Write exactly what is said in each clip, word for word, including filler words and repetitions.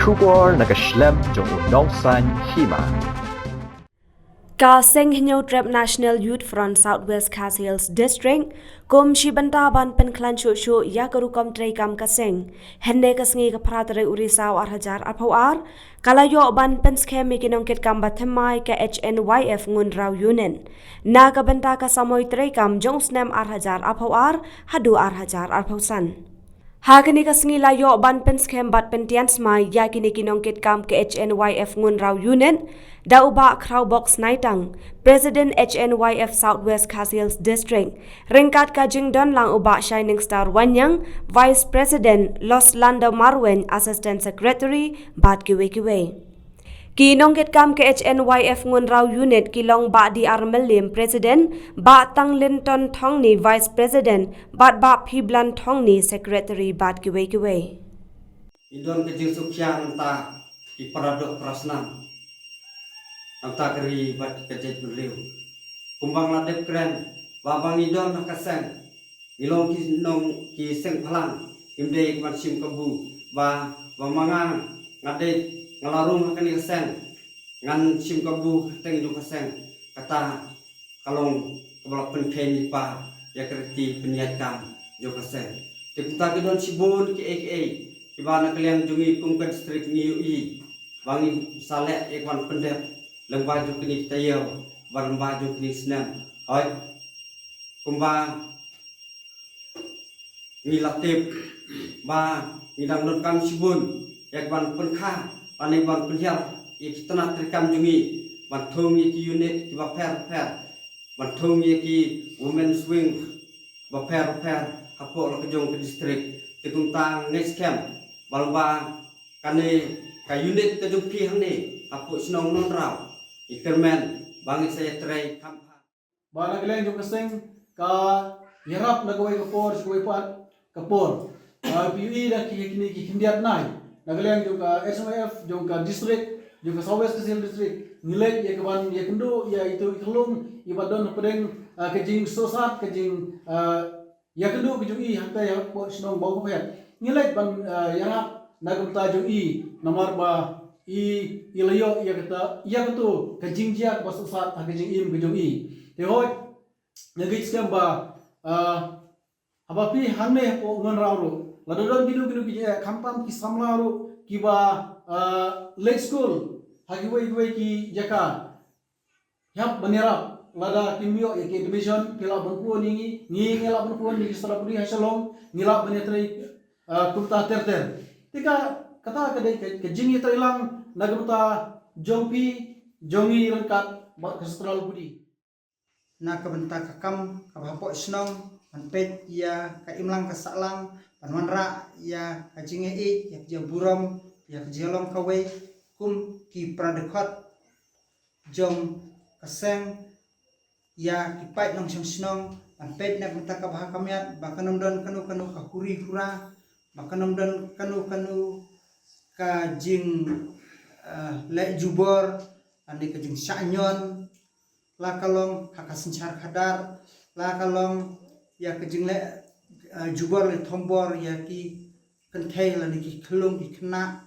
Khubor na ka shlem jong u nongsan hima. Ka Seng Hynñiewtrep National Youth Front South West Khasi Hills District kum shi bynta ban pynkhlaiñ shuh shuh ïa ka rukom treikam ka seng. Hynne ka sngi ka phra tarik u Risaw ar hajar arphew ar, ka la ïoh ban pynskhem ïa ki nongkitkam ba thymmai ka H N Y F Ngunraw Unit na ka bynta ka samoi treikam jong u snem ar hajar arphew ar haduh ar hajar arphew san. Ha kane ka sngi la ïoh ban pynskhem bad pyntian smai ïa kine ki nongkitkam ka H N Y F Ngunraw Unit da u Bah Khrawbok Snaitang, President H N Y F South West Khasi Hills District, ryngkat ka jingdon lang u Bah Shining Star Wanniang, Vice President, Loslando Marwein, Assistant Secretary, bad kiwei kiwei. Ki nongkitkam ka H N Y F Ngunraw Unit ki long Bah D R Mylliam, President, Bah Tanglinton Thongni, Vice President, bad Bah Phiblan Thongni, Secretary, bad kiwei kiwei. Ngi don ka jingsngewkhia na ka bynta ki para doh para snam, na ka bynta ka ri bad ka jaitbynriew. Kumba nga la dep kren ba, ba ngi don ha ka seng, ngi long ki nong, ki seng phlang, ngim dei ban shim kabu ba, ba ma nga, nga dei, nga la rung ha kane ka seng, ngan shim kabu ha teng jong ka seng. Kata ka long kaba la pynkheiñ lypa ïa ka riti pynïaid kam jong ka seng. Te kumta ki don shibun kiei kiei kiba na ka liang jong ngi kum ka district ngi ïohi ba ngin sa leh ïa ka ban pyndep lyngba jong kine ki taïew bad lyngba jong kine ki snem. Hooid, kumba ngi la tip ba ngi dang donkam shibun ïa ka ban pynkha lane ban pynhiar ïa ki tnat treikam jong ngi, ban thung ïa ki unit kiba pher pher, ban thung ïa ki women's wing bapher bapher hapoh la ka jong ka district. Te kumta nga ngeit skhem ba lyngba kane ka unit ka jong phi hangne hapoh shnong Nongraw, ngi kyrmen ba ngin sa ïatrei kham bha. Ba na ka liang jong ka seng ka ïarap na kawei ka por sha kawei pat ka por. Ah, phi ïohi da ki, kine ki khyndiat nai na ka liang jong ka H N Y F, jong ka district, jong ka South West Khasi Hills District, ngi leit ïa ka ban ïakynduh ïa itu i khyllung iba don hapdeng, ah, ka jingsohsat, ka jing, ah, ïakynduh ka jong i hangtai hapoh shnong Bawkaphet. Ngi leit ban, ah, ïarap na ka bynta jong i, namar ba i, i la ïoh ïa kata, ïa kato ka jingjia kaba sohsat ha ka jingim ka jong i. Te hooid, nga ngeit skhem ba, ah, haba phi hangne hapoh Ngunraw ruh, lada don kino kino ki jingeh, khamtam ki samla ruh kiba, ah, leit skul ha kiwei kiwei ki jaka, hap ban ïarap. Lada kim ïoh ïa ki admission, phi lah ban phone ïa ngi, ngi, ngi lah ban phone ïa ki sara pudi ha Shillong, ngi lah ban ïatrei, ah, kumta ter ter. Te ka, kata ka dei ka, ka jingïatreilang na ka bynta jong phi, jong ngi ryngkat bad ka central body. Na ka bynta ka kam kaba hapoh shnong, ban peit ïa ka imlang ka sahlang, ban wanrah ïa ka jingïaieit, ïa ka jingburom, ïa ka jinglong kawei kum ki para dkhot jong ka seng, ïa ki paid nongshong shnong, ban peit na ka bynta kaba ha khmat, ba kan ym don kano kano ka huri hura, ba kan ym don kano kano ka jing, eh, leh jubor, lane ka jingshah ñion, la ka long ha ka synshar khadar, la ka long ïa ka jingleh, eh, jubor lane thombor ïa ki kynthei lane ki khyllung ki khynnah,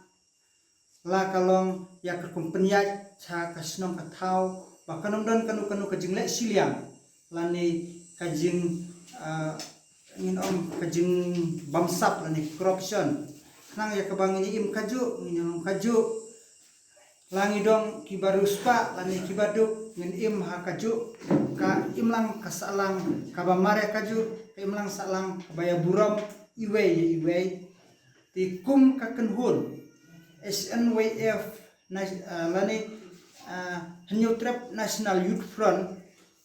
la ka long ïa ka rukom pynïaid sha ka shnong ka thaw, ba kan ym don kano kano ka jingleh shiliang lane ka jing, ah, ngin ong ka jingbamsap lane corruption. Khnang ïa kaba ngin im kajuh, ngin ïalum kajuh. La ngi don kiba riewspah lane kiba duk, ngin im ha kajuh ka imlang ka sahlang kaba mar ïa kajuh, ka imlang sahlang kaba ïaburom iwei ïa iwei. Te kum ka kynhun H N Y F na, ah, lane, ah, Hynñiewtrep National Youth Front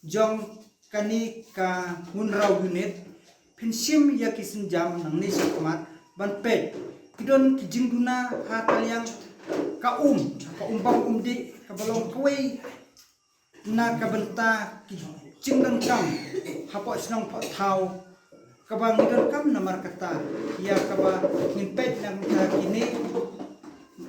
jong kane ka Ngunraw Unit, phin shim ïa ki sienjam nangne shakhmat ban peit. Ki don ki jingduna ha ka liang ka um, ka um bam um dih, kaba long kawei na ka bynta ki jingdonkam hapoh shnong hapoh thaw, kaba ngi donkam. Namar kata ïa kaba ngin peit na ka bynta kine,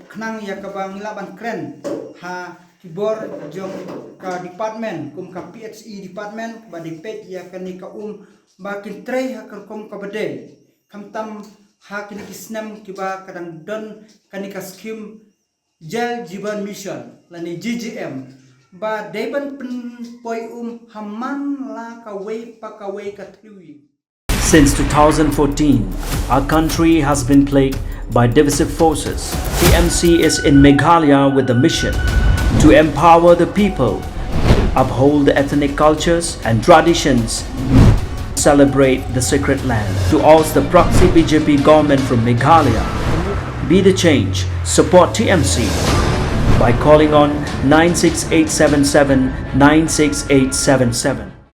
khnang ïa kaba ngi lah ban kren ha ki bor jong ka department, kum ka P H E department, kaba dei peit ïa kane ka um ba kin trei ha ka rukom kaba dei, khamtam ha kine ki snem kiba ka dang don kane ka skim Jal Jeevan Mission lane J J M ba dei ban pynpoi um ha man la kawei pa kawei ka thliew ïing. Since two thousand fourteen, our country has been plagued by divisive forces. T M C is in Meghalaya with the mission to empower the people, uphold the ethnic cultures and traditions, celebrate the sacred land. To oust the proxy B J P government from Meghalaya, be the change. Support T M C by calling on nine six eight seven seven nine six eight seven seven.